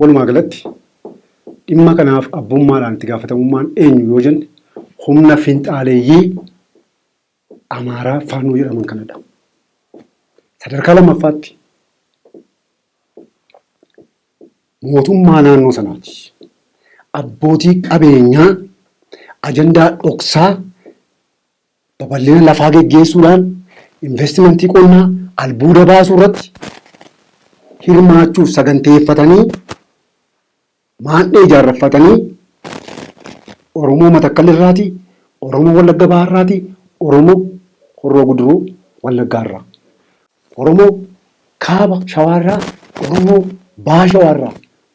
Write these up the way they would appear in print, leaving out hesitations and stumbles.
Walumaa galatti dhimma kanaaf abbummaadhaan itti gaafatamummaan eenyu yoo jenne humna finxaaleeyyii Amaaraa Faannoo jedhaman kanadha. Sadarkaa lammaffaatti mootummaa naannoo sanaati. Abbootii qabeenyaa ajandaa dhoksaa babal'ina lafaa geggeessuudhaan investimentii qonnaa albuuda baasuu irratti hirmaachuuf saganteeffatanii maandhee ijaarraffatanii Oromoo Matakkal irraati, Oromoo Wallagga Bahaa irraati, Oromoo Horroo Guduruu Wallaggaa irraa, Oromoo Kaaba Shawaa irraa, Oromoo Baha Shawaa irraa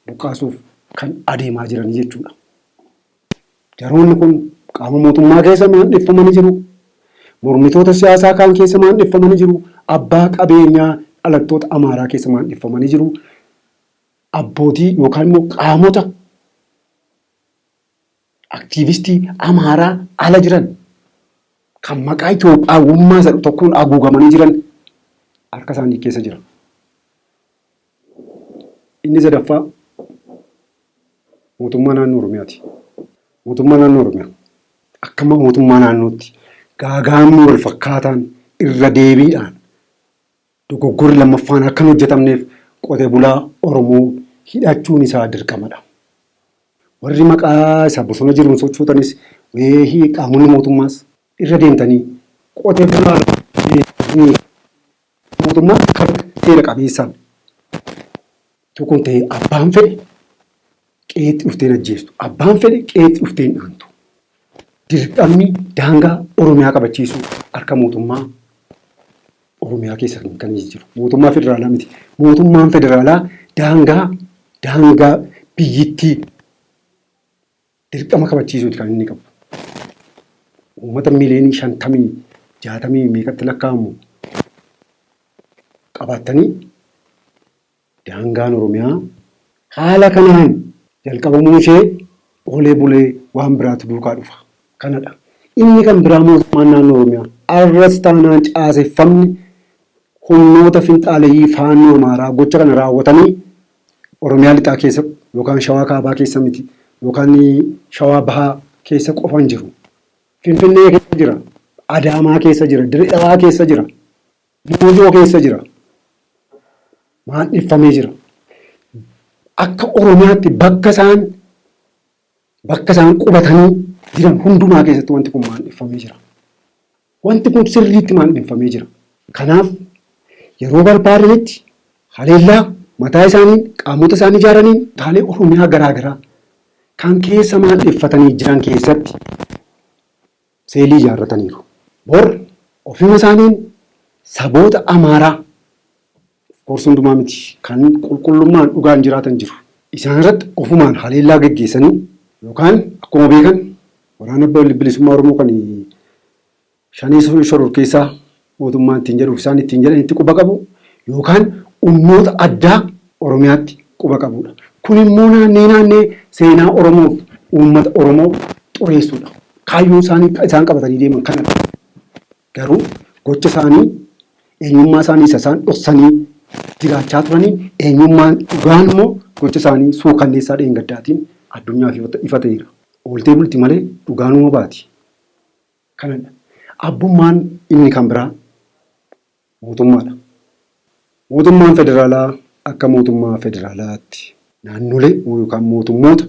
buqqaasuuf kan adeemaa jiranii jechuudha. Jaroonni kun qaama mootummaa keessa maandheffamanii jiru. Mormitoota siyaasaa kaan keessa maandheffamanii jiru. Abbaa qabeenyaa dhalattoota Amaaraa keessa maandheffamanii jiru. Abbootii yookaan immoo qaamota aktiivistii Amaaraa ala jiran kan maqaa Itoophiyaawummaa jedhu tokkoon haguugamanii jiran harka isaanii keessa jira. Inni sadaffaa mootummaa naannoo Oromiyaati. Mootummaa naannoo Oromiyaa akka mootummaa naannootti gaagaamni wal fakkaataan irra deebiidhaan dogoggorri lammaffaan akka hin hojjetamneef qote bulaa Oromoo hidhachuun isaa dirqamadha. Warri maqaa isa bosona jiruun sochootanis weehii qaamonni mootummaas irra deemtanii qote bulaa mootummaa karaa seera qabeessaan utuu kun ta'ee abbaan fedhe qe'eetti dhuftee hin ajjeestu. Abbaan fedhe qe'eetti dhuftee hin dhaantu. Dirqamni daangaa Oromiyaa kabachiisuu harka mootummaa Oromiyaa keessa kan jiru. Mootummaa federaalaa miti. Mootummaan federaalaa daangaa biyyittii dirqama kabachiisuuti kan inni qabu. Uummata miliyoonii 50 60 meeqatti lakkaa'amu qabaattanii daangaan Oromiyaa haala kanaan jalqabamuu ishee oolee bulee waan biraatu duukaa dhufa. Kanadha. Inni kan biraa mootummaan naannoo Oromiyaa arras taanaan caaseffamni humnoota finxaaleyyii Faannoo Amaaraa gocha kana raawwatanii Oromiyaa lixaa keessa yookaan Shawaa kaabaa keessa miti yookaan Shawaa bahaa keessa qofa hin jiru. Finfinnee keessa jira, Adaamaa keessa jira, Dirre Dhawaa keessa jira, Moojoo keessa jira. Maandheffamee jira. Akka Oromiyaatti bakka isaan qubatanii jiran hundumaa keessatti wanti kun maandheffamee jira. Wanti kun sirriitti maandheffamee jira. Kanaaf yeroo barbaadanitti haleellaa mataa isaaniin qaamota isaan ijaaraniin kutaalee Oromiyaa garaa garaa kan keessa maandheffatanii jiran keessatti seelii ijaarrataniiru. Bor ofuma isaaniin saboota Amaaraa of hundumaa miti kan qulqullummaan dhugaan jiraatan jiru. Isaan irratti ofumaan haleellaa geggeessanii yookaan akkuma beekan waraana bilisummaa Oromoo kan shanee shororkeessaa mootummaan ittiin jedhuuf isaan ittiin jedhanitti quba qabu yookaan humnoota addaa Oromiyaatti quba qabudha. Kun immoo naannee naannee seenaa Oromoof uummata Oromoo xureessuudha. Kaayyoon isaanii isaan qabatanii deeman kanadha. Garuu gocha isaanii eenyummaa isaanii isa isaan dhoksanii jiraachaa turanii eenyummaan dhugaan immoo gocha isaanii suukanneessaa dheengaddaatiin addunyaaf ifa ta'eera. Ooltee bulti malee dhugaanuma baati. Kanadha. Abbummaan inni kan biraa mootummaadha. Mootummaan federaalaa akka mootummaa federaalaatti naannolee yookaan mootummoota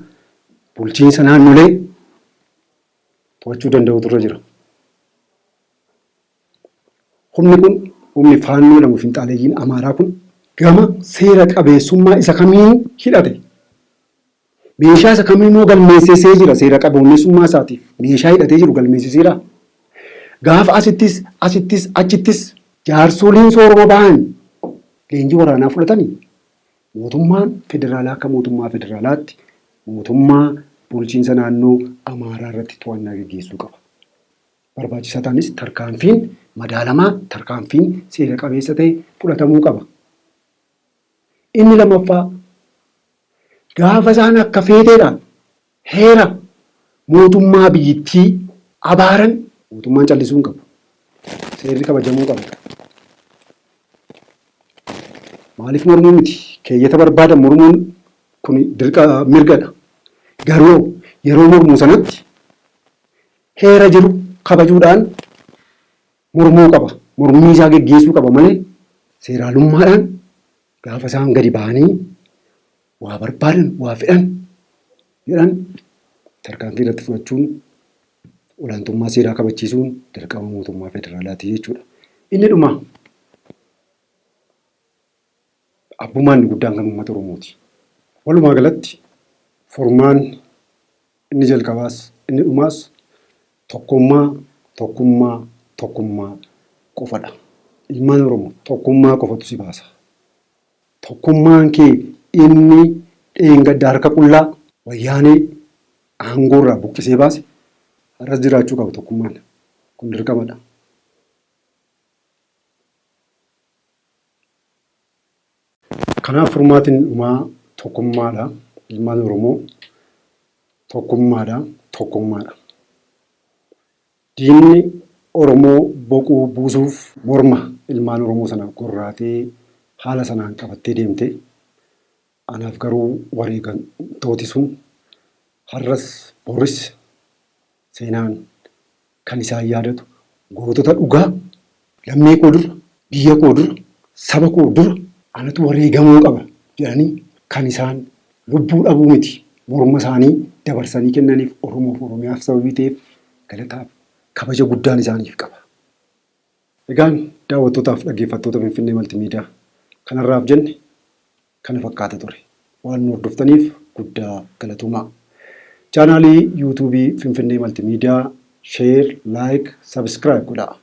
bulchiinsa naannolee to'achuu danda'utu irra jira. Humni kun humni Faannoo jedhamu finxaaleeyyiin Amaaraa kun gama seera qabeessummaa isa kamiin hidhate? Meeshaa isa kamiin immoo galmeessisee jira seera qabeessummaa isaatiif meeshaa hidhatee jiru galmeessiseera. Gaafa asittis asittis achittis jaarsoliin sooroma ba'an leenjii waraanaa fudhatanii mootummaan federaalaa akka mootummaa federaalaatti mootummaa bulchiinsa naannoo Amaaraa irratti to'annaa gaggeessuu qaba. Barbaachisaa ta'anis tarkaanfiin madaalamaa tarkaanfiin seera qabeessa ta'e fudhatamuu qaba. Inni lammaffaa gaafa isaan akka feeteedhaan heera mootummaa biyyittii abaaran mootummaan callisuu hin qabu. Seerri kabajamuu qaba. Maaliif mormuu miti? Keeyyata barbaadan mormuun Kun dirqa mirgadha. Garuu yeroo mormu sanatti heera jiru kabajuudhaan mormuu qaba. Mormii isaa geggeessuu qaba malee seeraalummaadhaan gaafa isaan gadi ba'anii waa barbaadan, waa fedhan jedhan tarkaanfii irratti fudhachuun olaantummaa seeraa kabachiisuun dirqama mootummaa federaalaati jechuudha. Inni dhumaa abbummaan inni guddaan kan uummata Oromooti. Walumaa galatti furmaanni inni jalqabaas inni dhumaas tokkummaa, tokkummaa, tokkummaa qofadha. Ilmaan Oromoo tokkummaa qofatu si baasa. Tokkummaan kee inni dheengadda harka qullaa wayyaanee aangoorraa buqqisee baase har'as jiraachuu qaba tokkummaan. Kun dirqamadha. Kanaaf furmaatiin dhumaa tokkummaadha. Ilmaan Oromoo tokkummaadha, tokkummaadha. Diinni Oromoo boquu buusuuf morma ilmaan Oromoo sana gorraatee haala sanaan qabattee deemte. Anaaf garuu wareegamtooti sun har'as boris seenaan kan isaan yaadatu gootota dhugaa lammii koo dura, biyya koo dura, saba koo dura anatu wareegamuu qaba jedhanii kan isaan lubbuu dhabuu miti morma isaanii dabarsanii kennaniif Oromoof Oromiyaaf sababii ta'eef galataaf kabaja guddaan isaaniif qaba. Egaan daawwattootaaf dhaggeeffattoota Finfinnee Maltimiidiyaa kanarraaf jenne kana fakkaata ture. Waan nu hordoftaniif guddaa galatoomaa. Chaanaalii Yuutuubii Finfinnee Maltimiidiyaa share, like, subscribe godhaa.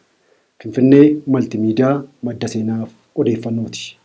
Finfinnee Maltimiidiyaa madda seenaaf odeeffannooti.